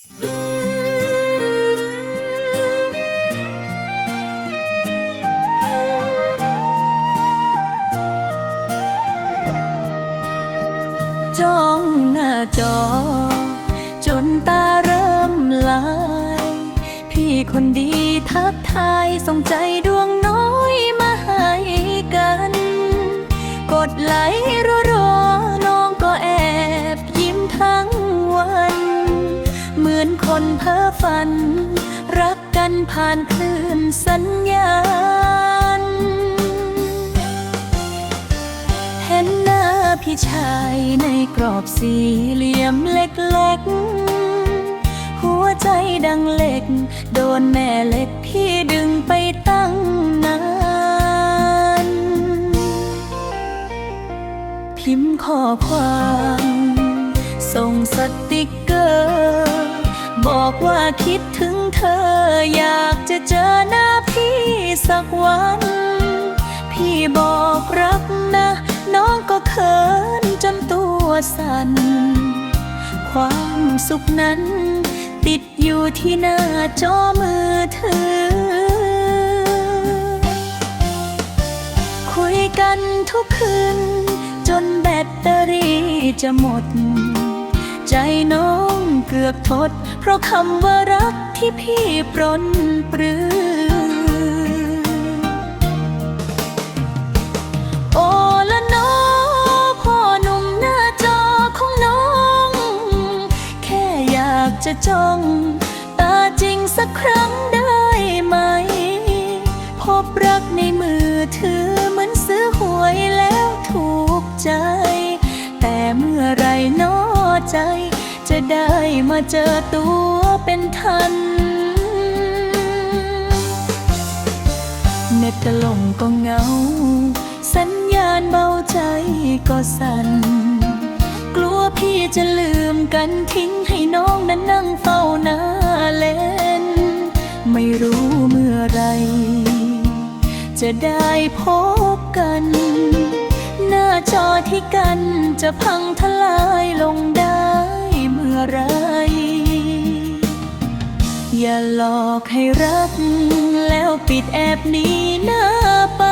จ้องหน้าจอจนตาเริ่มลาย พี่คนดีทักทาย ส่งใจดวงน้อยมาให้กัน กดไลค์รัวๆ น้องก็แอบยิ้มทั้งวัน เหมือนคนเพ้อฝัน รักกันผ่านคลื่นสัญญาณ เห็นหน้าพี่ชายในกรอบสี่เหลี่ยมเล็กๆ หัวใจดังเหล็ก โดนแม่เหล็กพี่ดึงไปตั้งนาน พิมพ์ข้อความ ส่งสติกเกอร์ บอกว่าคิดถึงเธอ อยากจะเจอหน้าพี่สักวัน พี่บอกรักนะ น้องก็เขินจนตัวสั่น ความสุขนั้นติดอยู่ที่หน้าจอมือถือ คุยกันทุกคืนจนแบตเตอรี่จะหมด ใจน้องเกือบทด เพราะคำว่ารักที่พี่ปรนปรือ โอละนอ พ่อหนุ่มหน้าจอของน้อง แค่อยากจะจ้องตาจริงสักครั้งได้ไหม พบรักในมือถือเหมือนซื้อหวยแล้วถูกใจ แต่เมื่อไหร่น้อใจ จะได้มาเจอตัวเป็นทัน เน็ตล่มก็เหงา สัญญาณเบาใจก็สั่น กลัวพี่จะลืมกันทิ้งให้น้องนั้นนั่งเฝ้าหน้าเล่น ไม่รู้เมื่อไหร่ จะได้พบกัน หน้าจอที่กั้นจะพังทลายลงได้เมื่อไหร่ อย่าหลอกให้รัก แล้วปิดแอปนี้หน้าไป